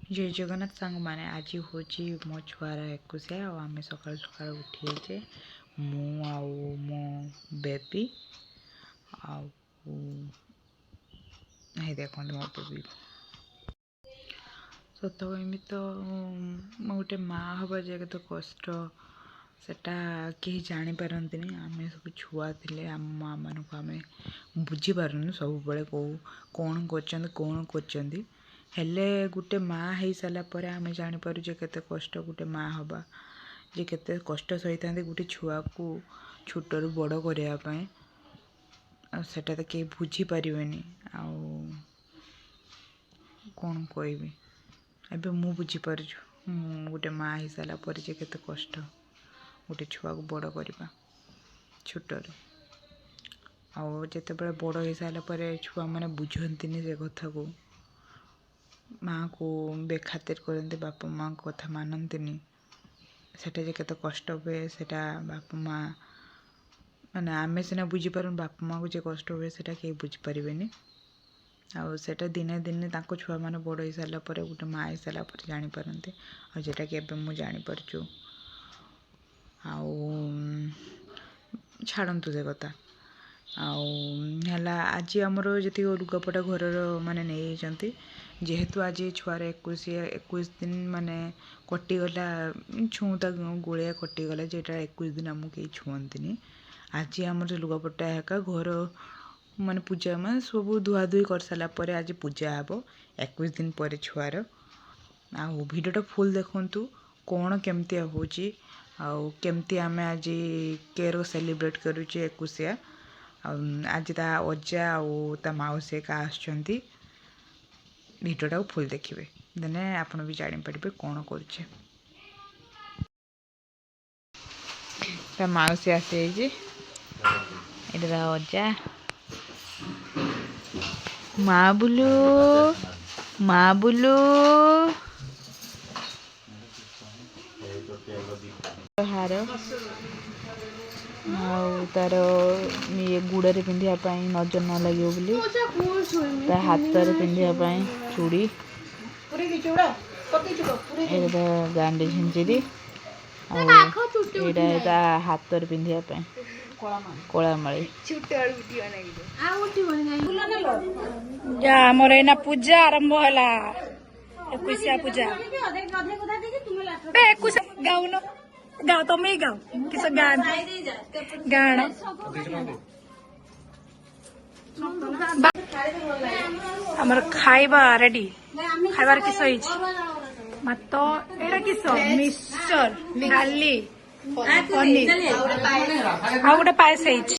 ଜୟ ଜଗନ୍ନାଥ ସାଙ୍ଗମାନେ, ଆଜି ହେଉଛି ମୋ ଛୁଆର ଏକୋଇଶିଆ। ଆଉ ଆମେ ସକାଳୁ ସକାଳୁ ଉଠିଯାଇଛେ, ମୁଁ ଆଉ ମୋ ବେବି। ଆଉ ହେଇ ଦେଖନ୍ତୁ ମୋ ବେବି। ସତ କହିବି ତ, ମୁଁ ଗୋଟେ ମା' ହେବା ଯେ କେତେ କଷ୍ଟ, ସେଟା କେହି ଜାଣିପାରନ୍ତିନି। ଆମେ ସବୁ ଛୁଆ ଥିଲେ ଆମ ମାଆ ମାନଙ୍କୁ ଆମେ ବୁଝିପାରୁନୁ ସବୁବେଳେ କେଉଁ କ'ଣ କରୁଛନ୍ତି କ'ଣ କରୁଛନ୍ତି। ହେଲେ ଗୋଟେ ମା' ହେଇସାରିଲା ପରେ ଆମେ ଜାଣିପାରୁ ଯେ କେତେ କଷ୍ଟ ଗୋଟେ ମା' ହେବା, ଯେ କେତେ କଷ୍ଟ ସହିଥାନ୍ତି ଗୋଟେ ଛୁଆକୁ ଛୋଟରୁ ବଡ଼ କରିବା ପାଇଁ। ଆଉ ସେଟା ତ କେହି ବୁଝିପାରିବେନି। ଆଉ କ'ଣ କହିବି, ଏବେ ମୁଁ ବୁଝିପାରୁଛୁ ମୁଁ ଗୋଟେ ମା' ହେଇସାରିଲା ପରେ ଯେ କେତେ କଷ୍ଟ ଗୋଟେ ଛୁଆକୁ ବଡ଼ କରିବା ଛୋଟରୁ। ଆଉ ଯେତେବେଳେ ବଡ଼ ହେଇସାରିଲା ପରେ ଛୁଆମାନେ ବୁଝନ୍ତିନି ସେ କଥାକୁ, ମାଆକୁ ବେଖାତିର କରନ୍ତି, ବାପା ମାଆଙ୍କ କଥା ମାନନ୍ତିନି। ସେଟା ଯେ କେତେ କଷ୍ଟ ହୁଏ, ସେଟା ବାପା ମାଆ ମାନେ ଆମେ ସିନା ବୁଝିପାରୁନୁ, ବାପା ମାଆକୁ ଯେ କଷ୍ଟ ହୁଏ ସେଟା କେହି ବୁଝିପାରିବେନି। ଆଉ ସେଟା ଦିନେ ଦିନେ ତାଙ୍କ ଛୁଆମାନେ ବଡ଼ ହେଇସାରିଲା ପରେ, ଗୋଟେ ମାଆ ହେଇସାରିଲା ପରେ ଜାଣିପାରନ୍ତି। ଆଉ ଯେଉଁଟାକି ଏବେ ମୁଁ ଜାଣିପାରୁଛୁ। ଆଉ ଛାଡ଼ନ୍ତୁ ସେ କଥା। ଆଉ ହେଲା ଆଜି ଆମର ଯେତିକି ଲୁଗାପଟା ଘରର ମାନେ ନେଇଯାଇଛନ୍ତି, ଯେହେତୁ ଆଜି ଛୁଆର ଏକୋଇଶିଆ, 21 ଦିନ ମାନେ କଟିଗଲା, ଛୁଉଁତା ଗୋଳିଆ କଟିଗଲା, ଯେଟା 21 ଦିନ ଆମକୁ କେହି ଛୁଅନ୍ତିନି। ଆଜି ଆମର ସେ ଲୁଗାପଟା ଏକା ଘର ମାନେ ପୂଜା ମାନେ ସବୁ ଧୁଆଧୁଇ କରିସାରିଲା ପରେ ଆଜି ପୂଜା ହେବ 21 ଦିନ ପରେ ଛୁଆର। ଆଉ ଭିଡ଼ିଓଟା ଫୁଲ୍ ଦେଖନ୍ତୁ, କ'ଣ କେମିତି ହେଉଛି ଆଉ କେମିତି ଆମେ ଆଜି କେର ସେଲିବ୍ରେଟ୍ କରୁଛେ ଏକୋଇଶିଆ। ଆଉ ଆଜି ତା ଅଜା ଆଉ ତା ମାଉସୀ ଏକା ଆସୁଛନ୍ତି। ଭିଡ଼ିଓଟାକୁ ଫୁଲ୍ ଦେଖିବେ, ଦେନେ ଆପଣ ବି ଜାଣିପାରିବେ କ'ଣ କରୁଛେ। ତା ମାଉସୀ ଆସିଯାଇଛି, ଏଇଟା ତା ଅଜା। ମା ବୁଲୁ, ମା ବୁଲୁ। ହାର ଆଉ ତାର ଇଏ ଗୁଡ଼ରେ ପିନ୍ଧିବା ପାଇଁ, ନଜର ନ ଲାଗିବ ବୋଲି, ତା ହାତରେ ପିନ୍ଧିବା ପାଇଁ ଚୁଡ଼ି, ଏଇଟା ତା ଗାଣ୍ଡି ଝିଞ୍ଜିରି, ଆଉ ଏଇଟା ତା ହାତରେ ପିନ୍ଧିବା ପାଇଁ କଳା ମାଳି। ଯା, ଆମର ଏଇନା ପୂଜା ଆରମ୍ଭ ହେଲା, ଏକୋଇଶିଆ ପୂଜା। ଏକୋଇଶିଆ ଗାଉନ, ଗାଅ, ତମେ ଗାଅ କିସ ଗାଁ ଗାଣ। ଆମର ଖାଇବା ରେଡି। ଖାଇବାର କିସ ହେଇଛି? ଭାତ, ଏଇଟା କିସ? ମିକ୍ସଚର, ଡାଲି, ପନିର ଆଉ ଗୋଟେ ପାୟସ ହେଇଛି।